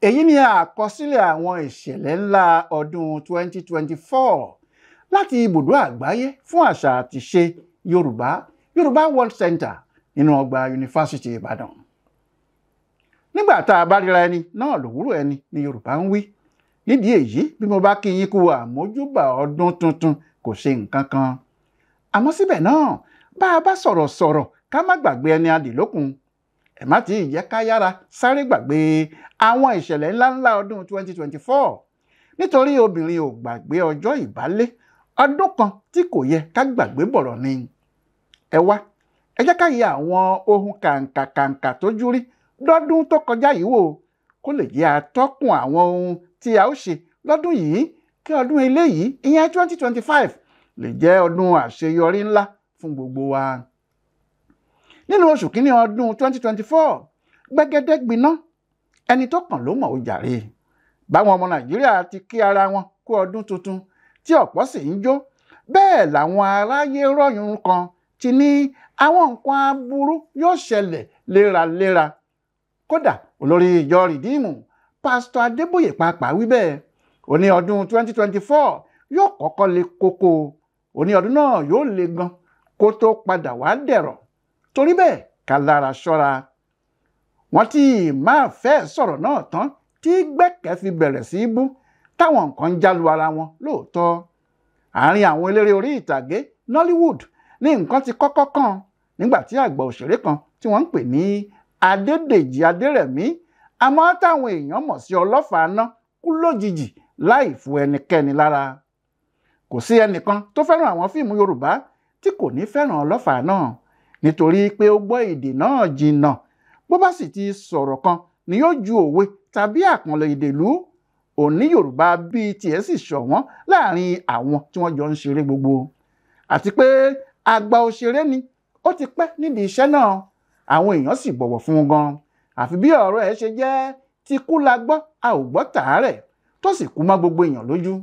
Èyí ni àkọsílẹ̀ àwọn ìṣẹ̀lẹ̀ ńlá ọdún 2024 láti ibùdó àgbáyé fún àṣà àtìṣe Yorùbá, Yorùbá World Center nínú ọgbà Yunifásítì Ìbàdàn. Nígbà tá a bá ríra ẹni náà lòwúrọ̀ ẹni ni Yorùbá ń wí. Nídìí èyí, bí mo bá kí yín kú àmójúbà ọdún tuntun kò ṣe nǹkan kan. Àmọ́ síbẹ̀ náà, bá a bá sọ̀rọ̀ sọ̀rọ̀ ká má gbàgbé ẹni adìlókun. Ẹ má tí ì jẹ́ ká yára sáré gbàgbé àwọn ìṣẹ̀lẹ̀ ńláńlá ọdún 2024. Nítorí obìnrin ò gbàgbé ọjọ́ ìbálé, ọdún kan tí kò yẹ ká gbàgbé bọ̀rọ̀ ni. Ẹ wá, ẹ jẹ́ ká yẹ àwọn ohun kàǹkàkàǹkà tó jú rí lọ́dún tó kọjá yìí wò kó lè jẹ́ atọ́kùn àwọn ohun tí a ó ṣe lọ́dún yìí kí ọdún eléyìí ìyẹn 2025 lè jẹ́ ọdún àṣeyọrí ńlá fún gbogbo wa. Nínú oṣù kínní ọdún 2024, gbẹgẹdẹ gbiná, ẹni tó kàn ló mọ̀ ó jàre. Báwọn ọmọ Nàìjíríà ti kí ara wọn kú ọdún tuntun tí ọ̀pọ̀ sì ń jó, bẹ́ẹ̀ làwọn aráyé rọ̀yùn kan ti ní àwọn nǹkan aburú yóò ṣẹlẹ̀ léraléra. Kódà olórí ìjọ Rìdíìmù, Pásítọ̀ Adébóyè pàápàá wí bẹ́ẹ̀. Ó ní ọdún 2024 yóò kọ́kọ́ le koko, ó ní ọdún náà yóò le gan kó tó padà wá dẹ̀rọ̀. Torí bẹ́ẹ̀ ká lára ṣọ́ra. Wọ́n tí máa fẹ́ sọ̀rọ̀ náà tán tí gbẹ́kẹ̀ fi bẹ̀rẹ̀ sí í bú táwọn nǹkan ń jálu ara wọn lóòótọ́. Àárín àwọn eléré orí ìtàgé Nollywood ní nǹkan ti kọ́kọ́ kàn nígbà tí àgbà òṣèré kan tí wọ́n ń pè ní Adédèjì Adérẹ̀mí, àmọ́ táwọn èèyàn mọ̀ sí Ọlọ́fàáná, kú lójijì láì fu ẹnikẹ́ni lára. Kò sí ẹnìkan tó fẹ́ràn àwọn fíìmù Yorùbá tí kò ní fẹ́ràn Ọlọ́fàáná nítorí pé ó gbọ́ èdè náà jìnnà. Bó bá sì ti sọ̀rọ̀ kan ni yóò ju òwe tàbí àkànlò èdè lù. Òní Yorùbá bíi tiẹ̀ sì ṣọ̀wọ́n láàrin àwọn tí wọ́n jọ ń ṣeré gbogbo. Àti pé àgbà òṣèré ni, ó ti pẹ́ nídìí iṣẹ́ náà, àwọn èèyàn sì bọ̀wọ̀ fún un gan. Àfi bí ọ̀rọ̀ ẹ̀ ṣe jẹ́ ti kú la gbọ́, a ò gbọ́ tàárẹ̀, tó sì kú mọ́ gbogbo èèyàn lójú.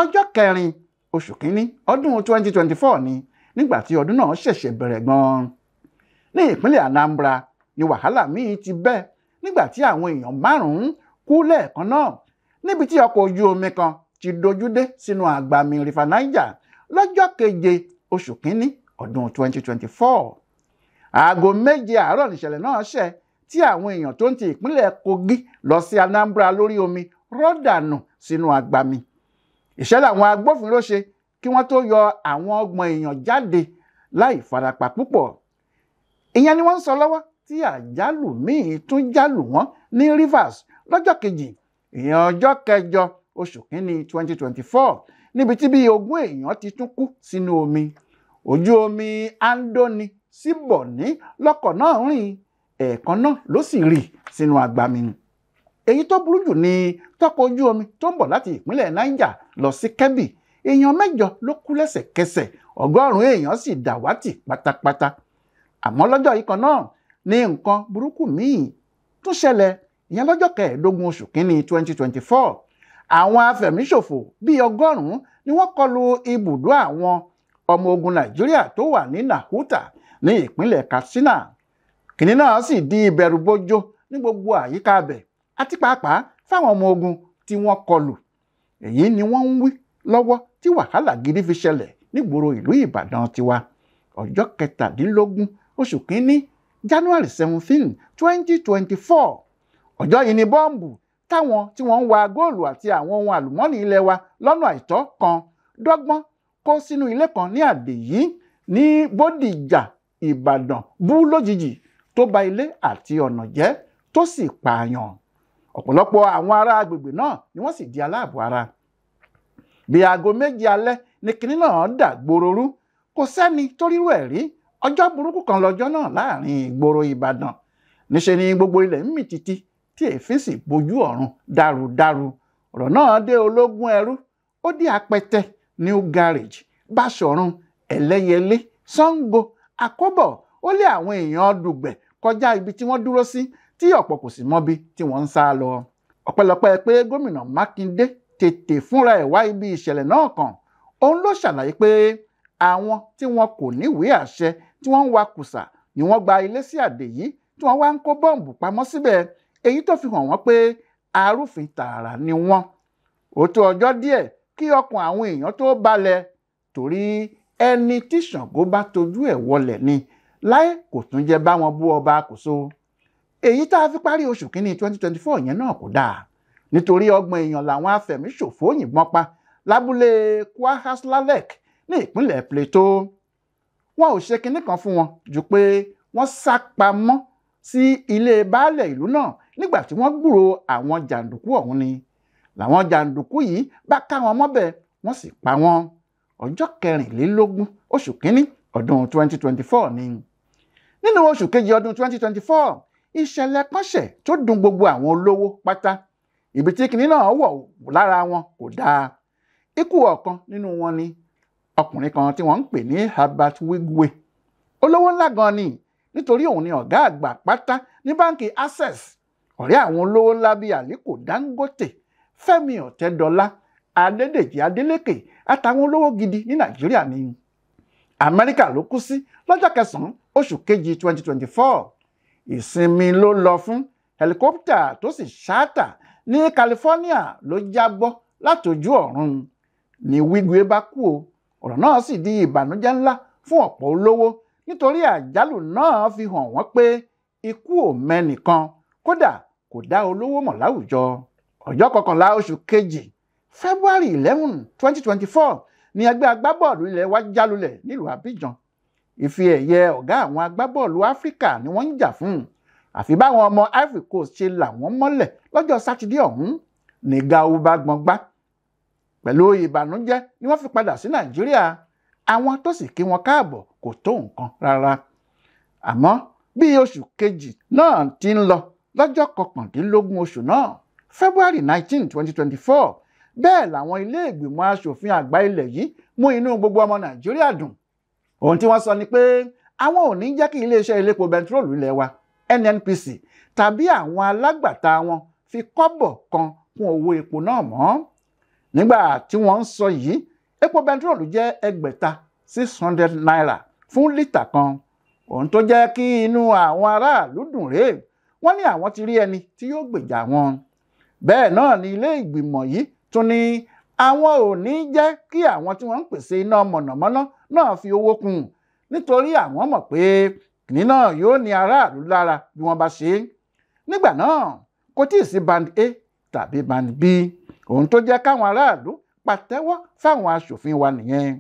Ọjọ́ kẹrin oṣù kínní ọdún 2024 ni nígbà tí ọdún náà ṣẹ̀ṣẹ̀ bẹ̀rẹ̀ gan-an. Ní ìpínlẹ̀ Anambra ni wàhálà míì ti bẹ́ nígbà tí àwọn èèyàn márùn-ún kú lẹ́ẹ̀kan náà níbi tí ọkọ̀ ojú omi kan ti dojú dé sínú àgbàmì River Niger lọ́jọ́ keje oṣù kínní ọdún 2024. Aago 7 àárọ̀ nìṣẹ̀lẹ̀ náà ṣẹ̀ tí àwọn èèyàn tó ń ti ìpínlẹ̀ Kogi lọ sí Anambra lórí omi rọ́dànù sínú àgbàmì. Ìṣẹ̀lẹ̀ àwọn agbófinró ṣe kí wọ́n tó yọ àwọn 30 èèyàn jáde láì farapa púpọ̀. Ìyẹn ni wọ́n ń sọ lọ́wọ́ tí àjálù míì tún jálù wọ́n ní Rivers lọ́jọ́ kejì, ìyẹn ọjọ́ kẹjọ oṣù kínní 2024, níbi tí bí 20 èèyàn ti tún kú sínú omi. Ojú omi Andoni sí Bọ̀ní lọ́kọ̀ náà rìn, ẹ̀ẹ̀kan náà ló sì rì sínú àgbàmì. Èyí tó burú jù ni tọkọ̀ ojú omi tó ń bọ̀ láti ìpínlẹ̀ Niger lọ sí Kebbi. Èèyàn 8 ló kú lẹ́sẹ̀kẹsẹ̀, 100 èèyàn sì dàwátì pátápátá. Àmọ́ lọ́jọ́ yìí kan náà ní nǹkan burúkú míì tún ṣẹlẹ̀, ìyẹn lọ́jọ́ kẹẹ̀ẹ́dógún oṣù kínní 2024. Àwọn afẹ̀míṣòfò bíi 100 ni wọ́n kọlu ibùdó àwọn ọmọ ogun Nàìjíríà tó wà ní Nahuta ní ìpínlẹ̀ Katsina. Kìnní náà sì di ìbẹ̀rùbojo ní gbogbo àyíká abẹ̀ àti pàápàá fáwọn ọmọ ogun tí wọ́n kọlù. Èyí ni wọ́n ń wí lọ́wọ́ tí wàhálà gidi fi ṣẹlẹ̀ nígboro ìlú Ìbàdàn tiwa. Ọjọ́ kẹtàdínlógún oṣù kínní January 17, 2024. Ọjọ́ yìí ni bọ́ǹbù táwọn tí wọ́n ń wa góòlù àti àwọn ohun àlùmọ́ọ́nì ilé wa lọ́nà àìtọ́ kan dọ́gbọ́n kó sínú ilé kan ní Àdèyí ní Bódìjà Ìbàdàn bú lójijì tó ba ilé àti ọ̀nà jẹ́ tó sì pààyàn. Ọ̀pọ̀lọpọ̀ àwọn ará agbègbè náà ni wọ́n sì di aláàbọ̀ ara. Bí aago 7 alẹ́ ni kinní náà dà gbororú, kò sẹ́ni tó rírú ẹ̀ rí. Ọjọ́ burúkú kan lọ́jọ́ náà láàrin ìgboro Ìbàdàn. Níṣe ni gbogbo ilẹ̀ ń mì tìtì tí èéfín sì bojú ọ̀run dárudáru. Ọ̀rọ̀ náà dé Ológún Ẹrú, ó dé Apẹtẹ, New Garage, Báṣọ̀run, Ẹlẹ́yẹlé, Ṣàngó, Àkóbọ̀, ó lé àwọn èèyàn Dùgbẹ̀ kọjá ibi tí wọ́n dúró sí tí ọ̀pọ̀ kò sì mọbi tí wọ́n ń sá lọ. Ọpẹ́lọpẹ́ pé gómìnà Mákindé tètè fúnra ẹ̀ wá ibi ìṣẹ̀lẹ̀ náà kàn. Òun ló ṣàlàyé pé àwọn tí wọn kò níwèé àṣẹ tí wọ́n ń wa kùsà ni wọ́n gba ilé sí Àdèyí tí wọ́n wá ń kó bọ́ǹbù pamọ́ síbẹ̀, èyí tó fi hàn wọ́n pé Arúfin tààrà ni wọ́n. Ó tó ọjọ́ díẹ̀ kí ọkàn àwọn èèyàn tó balẹ̀, torí ẹni tí Ṣàngó bá tojú ẹ̀ wọlẹ̀ ni láì kò tún jẹ́ bá wọn bú ọba Kòso. Èyí tá a fi parí oṣù kínní 2024 yẹn náà kò dáa, nítorí 30 èèyàn làwọn afẹ̀míṣòfò yìnbọn pa lábúlé Kwahaslalek ní ìpínlẹ̀ Plateau. Wọn ò ṣe kinní kan fún wọn ju pé wọ́n sá pamọ́ sí ilé baálẹ̀ ìlú náà nígbà tí wọ́n gbúròó àwọn jàǹdùkú ọ̀hún ni. Làwọn jàǹdùkú yìí bá ká wọn mọ́bẹ̀, wọ́n sì pa wọ́n. Ọjọ́ 24 oṣù kínní ọdún 2024 ni. Nínú oṣù kejì ọdún 2024, ìṣẹ̀lẹ̀ kan ṣẹ̀ tó dùn gbogbo àwọn olówó pátá. Ibi tí kinní náà wọ̀ lára wọn kò dáa. Ikú ọ̀kan nínú wọn ni ọkùnrin kan tí wọ́n ń pè ní Herbert Wigwe. Olówó ńlá gan ni, nítorí òun ni ọ̀gá àgbà pátá ní báńkì Access. Ọ̀rẹ́ àwọn olówó ńlá bíi Aliko Dangote, Fẹ́mi Ọ̀tẹ́dọ́lá, Adédèjì Adélékè àtàwọn olówó gidi ní Nàìjíríà ni. Amẹ́ríkà ló kú sí lọ́jọ́ 9 oṣù kejì 2024. Ìsinmi ló lọ fún hẹlikópítà tó sì ṣáàtà ní California ló jábọ́ látọjú ọ̀run ni Wigwe bá kú o. Ọ̀rọ̀ náà sì di ìbànújẹ́ ńlá fún ọ̀pọ̀ olówó, nítorí àjálù náà fi hàn wọ́n pé ikú ò mẹ́nìkan, kódà kò dá olówó mọ̀ láwùjọ. Ọjọ́ 11 oṣù kejì February 11, 2024 ni ẹgbẹ́ agbábọ́ọ̀lù ilẹ̀ wa jálulẹ̀ nílùú Abidjan. Ife ẹ̀yẹ ọ̀gá àwọn agbábọ́ọ̀lù Áfíríkà ni wọ́n ń jà fún. Àfi báwọn ọmọ Ivory Coast ṣe là wọ́n mọ́lẹ̀ lọ́jọ́ Sátidé ọ̀hún ní Gao bá gbọ́n gbá. Pẹ̀lú ìbànújẹ́ ni wọ́n fi padà sí Nàìjíríà. Àwọn tó sì kí wọn káàbọ̀ kò tó nǹkan rárá. Àmọ́ bí oṣù kejì náà ti ń lọ lọ́jọ́ 19 oṣù náà, February 19, 2024, bẹ́ẹ̀ làwọn ilé ìgbìmọ̀ aṣòfin àgbà ilẹ̀ yìí mú inú gbogbo ọmọ Nàìjíríà dùn. Ohun tí wọ́n sọ ni pé àwọn ò ní jẹ́ kí iléeṣẹ́ elépo bẹntiróòlù ilẹ̀ wa NNPC tàbí àwọn alágbàtà wọn fi kọ́bọ̀ kan kún owó epo náà mọ́. Nígbà tí wọ́n ń sọ yìí, epo bẹntiróòlù jẹ́ ẹgbẹ̀ta 600 naira fún lítà kan. Ohun tó jẹ́ kí inú àwọn aráàlú dùn rèé, wọ́n ní àwọn ti rí ẹni tí yóò gbèjà wọn. Bẹ́ẹ̀ náà ni ilé ìgbìmọ̀ yìí tún ní àwọn ò ní jẹ́ kí àwọn tí wọ́n ń pèsè iná mọ̀nàmọ́ná náà fi owó kún un, nítorí àwọn mọ̀ pé kìnní náà yóò ní aráàlú lára bí wọ́n bá ṣe é. Nígbà náà kò tíì sí band A tàbí band B. Ohun tó jẹ́ káwọn aráàlú pàtẹ́wọ́ fáwọn aṣòfin wa nìyẹn.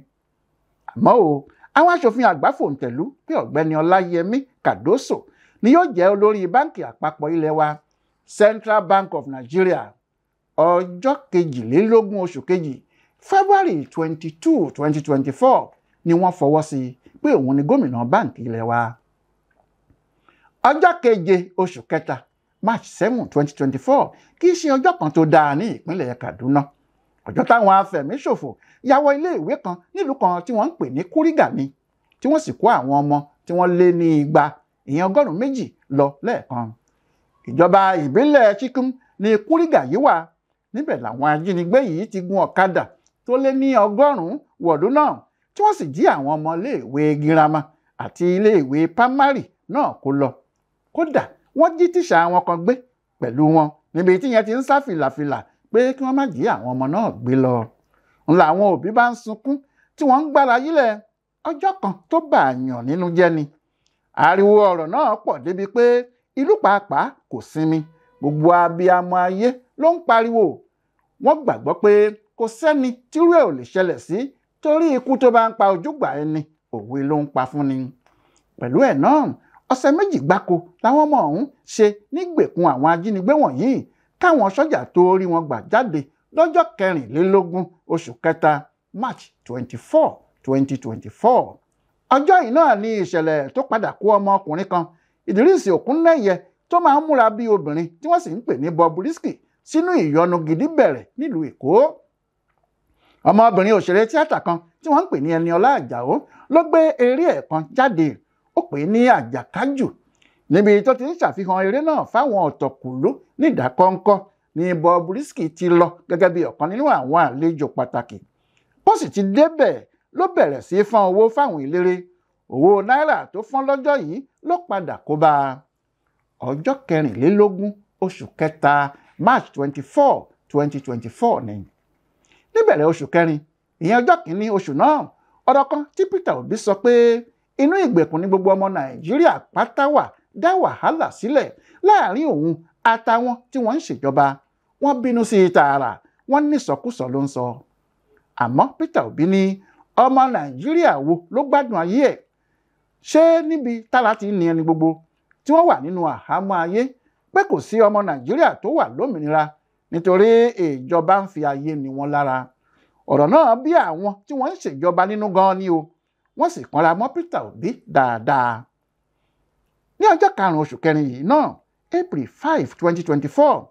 Àmọ́ o, àwọn aṣòfin àgbà fòǹtẹ̀lú pé ọ̀gbẹ́ni Ọláyẹmí Kàdóso ni yóò jẹ́ olórí báńkì àpapọ̀ ilẹ̀ wa, Central Bank of Nigeria. Ọjọ́ 22 oṣù kejì February 22, 2024 ni wọ́n fọwọ́ sí pé òun ni gómìnà báńkì ilẹ̀ wa. Ọjọ́ 7 oṣù kẹta March 7, 2024 kì í ṣe ọjọ́ kan tó dáa ní ìpínlẹ̀ Kaduna. Ọjọ́ táwọn afẹ̀míṣòfò ya wọ ilé ìwé kan nílùú kan tí wọ́n ń pè ní Kuriga ni, tí wọ́n sì kó àwọn ọmọ tí wọ́n lé ní 200, ìyẹn 200 lọ lẹ́ẹ̀kan. Ìjọba ìbílẹ̀ Chikum ní Kuriga yìí wà. Níbẹ̀ làwọn ajínigbé yìí ti gun ọ̀kadà tó lé ní 100 wọ̀lú náà, tí wọ́n sì jí àwọn ọmọ iléèwé girama àti iléèwé pámárì náà kó lọ. Kódà wọ́n jí tíṣà wọn kan gbé pẹ̀lú wọn níbi tí yẹn ti ń sá fìlàfìlà pé kí wọ́n má jí àwọn ọmọ náà gbé lọ. Ńlá àwọn òbí bá ń sunkún tí wọ́n ń gbára yílẹ̀. Ọjọ́ kan tó bà yàn nínú jẹ́ ni. Ariwo ọ̀rọ̀ náà pọ̀ débi pé ìlú pàápàá kò sinmi. Gbogbo abiyamọ ayé ló ń pariwo. Wọ́n gbàgbọ́ pé kò sẹ́ni tírú ẹ̀ ò lè ṣẹlẹ̀ sí, torí ikú tó bá ń pa ojúgbà ẹni òwe ló ń pa fún ni. Pẹ̀lú ẹ̀ náà, ọ̀sẹ̀ 2 gbáko làwọn ọmọ ọ̀hún ṣe nígbèkùn àwọn ajínigbé wọ̀nyí káwọn sọ́jà tó rí wọn gbà jáde lọ́jọ́ 24 oṣù kẹta March 24, 2024. Ọjọ́ yìí náà ni ìṣẹ̀lẹ̀ tó padà kó ọmọkùnrin kan, Idris Okuneye, tó máa ń múra bí obìnrin tí wọ́n sì ń pè ní Bobrisky sínú ìyọnu gidi bẹ̀rẹ̀ nílùú Èkó. Ọmọbìnrin òṣèré tíátà kan tí wọ́n ń pè ní Ẹniọlá Àjàó ló gbé eré ẹ̀ kan jáde, ó pè é ní Àjàkájù. Níbi tó ti ń ṣàfihàn eré náà fáwọn ọ̀tọ̀kùlú nídàkọ́ńkọ́ ni Bobrisky ti lọ gẹ́gẹ́ bí ọ̀kan nínú àwọn àlejò pàtàkì. Bó sì ti débẹ̀ ló bẹ̀rẹ̀ sí fọ́n owó fáwọn eléré. Owó náírà tó fọ́n lọ́jọ́ yìí ló padà kó bá a. Ọjọ́ 24 oṣù kẹta March 24, 2024 ni. Níbẹ̀rẹ̀ oṣù kẹrin, ìyẹn ọjọ́ kìíní oṣù náà, ọ̀rọ̀ kan tí Peter Obi sọ pé inú ìgbèkùn ní gbogbo ọmọ Nàìjíríà pátá wà dá wàhálà sílẹ̀ láàrin òun àtàwọn tí wọ́n ń ṣèjọba. Wọ́n bínú sí i tààrà, wọ́n ní ìsọkúsọ ló ń sọ. Àmọ́ Peter Obi ní ọmọ Nàìjíríà wo ló gbádùn ayé ẹ̀? Ṣé níbi tára ti ní ẹni gbogbo tí wọ́n wà nínú àhámọ́ ayé pé kò sí ọmọ Nàìjíríà tó wà lómìnira nítorí ìjọba ń fi ayé ni wọ́n lára. Ọ̀rọ̀ náà bí àwọn tí wọ́n ń ṣèjọba nínú gan-an ni o, wọ́n sì kanra mọ́ Peter Obi dáadáa. Ní ọjọ́ karùn-ún oṣù kẹrin yìí náà, April 5, 2024,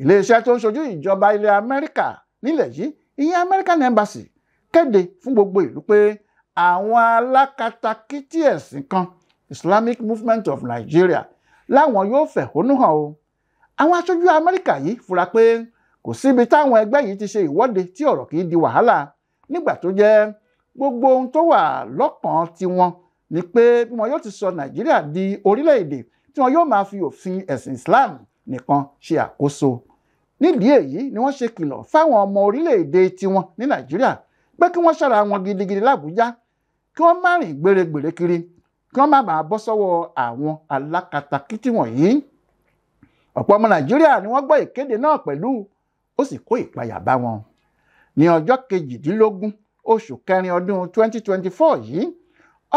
iléeṣẹ́ tó ń ṣojú ìjọba ilẹ̀ Amẹ́ríkà nílẹ̀ yìí, ìyẹn American Embassy, kéde fún gbogbo ìlú pé àwọn alákatakítí ẹ̀sìn kan, Islamic Movement of Nigeria, láwọn yóò fẹ̀hónú hàn o. Àwọn aṣojú Amẹ́ríkà yìí fura pé kò síbi táwọn ẹgbẹ́ yìí ti ṣe ìwọ́de tí ọ̀rọ̀ kìí di wàhálà nígbà tó jẹ́ gbogbo ohun tó wà lọ́kàn tiwọn ni pé bí wọn yóò ti sọ Nàìjíríà di orílẹ̀-èdè tí wọn yóò máa fi òfin ẹ̀sìn Islam nìkan ṣe àkóso. Nídìí èyí ni wọ́n ṣe kìlọ̀ fáwọn ọmọ orílẹ̀-èdè tiwọn ní Nàìjíríà pé kí wọ́n ṣọ́ra wọn gidigidi l'Àbújá, kí wọ́n má rìn gbèrègbèrè kiri, kí wọ́n má bàa bọ́ sọ́wọ́ àwọn alákatakítí wọ̀nyí. Ọ̀pọ̀ ọmọ Nàìjíríà ni wọ́n gbọ́ ìkéde náà pẹ̀lú, ó sì kó ìpayà bá wọn. Ní ọjọ́ kejìdínlógún oṣù kẹrin ọdún 2024 yìí,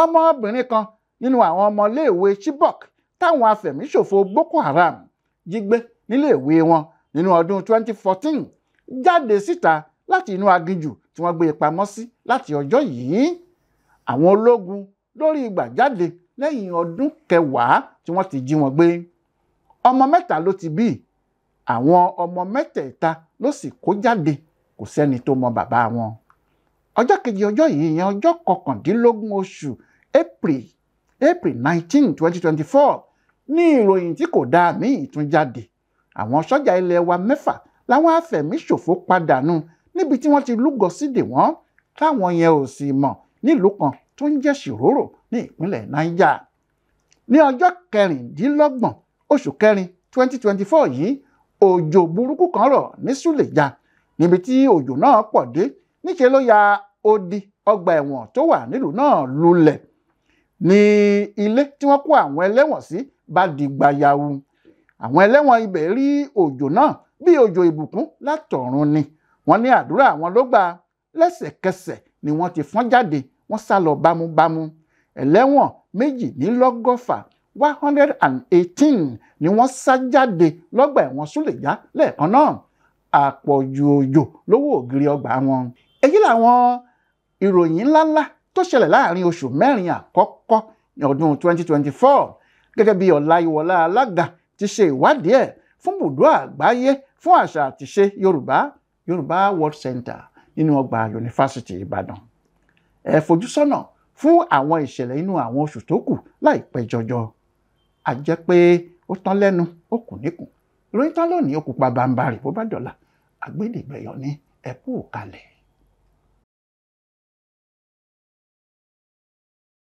ọmọbìnrin kan nínú àwọn ọmọléèwé Chibok táwọn afẹ̀míṣòfò Boko Haram jí gbé níléèwé wọn nínú ọdún 2014 jáde síta láti inú aginjù tí wọ́n gbé e pamọ́ sí láti ọjọ́ yìí. Àwọn ológun lórí ìgbà jáde lẹ́yìn ọdún kẹwàá tí wọ́n ti jí wọn gbé. Ọmọ mẹ́ta ló ti bí, àwọn ọmọ mẹ́tẹ̀ẹ̀ta ló sì kó jáde, kò sẹ́ni tó mọ bàbá wọn. Ọjọ́ kejì ọjọ́ yìí, ìyẹn ọjọ́ kọkàndínlógún oṣù April 19, 2024, ní ìròyìn tí kò dáa míì tún jáde. Àwọn sọ́jà ilẹ̀ wa mẹ́fà làwọn afẹ̀míṣòfò padànù níbi tí wọ́n ti lúgọ sídè wọ́n, táwọn yẹn ò sì mọ̀ nílùú kan tó ń jẹ́ Ṣìrórò ní ìpínlẹ̀ Niger. Ní ọjọ́ kẹrìndínlọ́gbọ̀n oṣù kẹrin 2024 yìí, òjò burúkú kan rọ̀ ní Súlèjà níbi tí òjò náà pọ̀ dé, níṣe ló ya odi ọgbà ẹ̀wọ̀n tó wà nílùú náà lulẹ̀. Ní ilé tí wọ́n kó àwọn ẹlẹ́wọ̀n sí bá di gbayawu. Àwọn ẹlẹ́wọ̀n ibẹ̀ rí òjò náà bí òjò ìbùkún látọ̀run ni. Wọ́n ní àdúrà àwọn ló gbà, lẹ́sẹ̀kẹsẹ̀ ni wọ́n ti fọ́n jáde, wọ́n sá lọ bámúbámú. Ẹlẹ́wọ̀n 118, 118 ni wọ́n sá jáde lọ́gbà ẹ̀wọ̀n Súlèjà lẹ́ẹ̀kan náà. Àpọ̀jù òjò lówó ògiri ọgbà wọn. Èyí làwọn ìròyìn ńláńlá tó ṣẹlẹ̀ láàrin oṣù mẹ́rin àkọ́kọ́ ní ọdún 2024 gẹ́gẹ́ bí Ọláyíwọlá Alága ti ṣe ìwádìí ẹ̀ fún bùdó àgbáyé fún àṣà àtìṣe Yorùbá, Yorùbá World Center nínú ọgbà Yunifásítì Ìbàdàn. Ẹ fojú sọ́nà fún àwọn ìṣẹ̀lẹ̀ inú àwọn oṣù tó kù láìpẹ́ jọjọ. A jẹ́ pé ó tán lẹ́nu, ó kù níkùn. Ìròyìn tán lónìí, ó kù pa bàǹbàrì bó bá dọ̀la. Àgbédègbẹ̀yọ̀ ní ẹ kú kalẹ̀.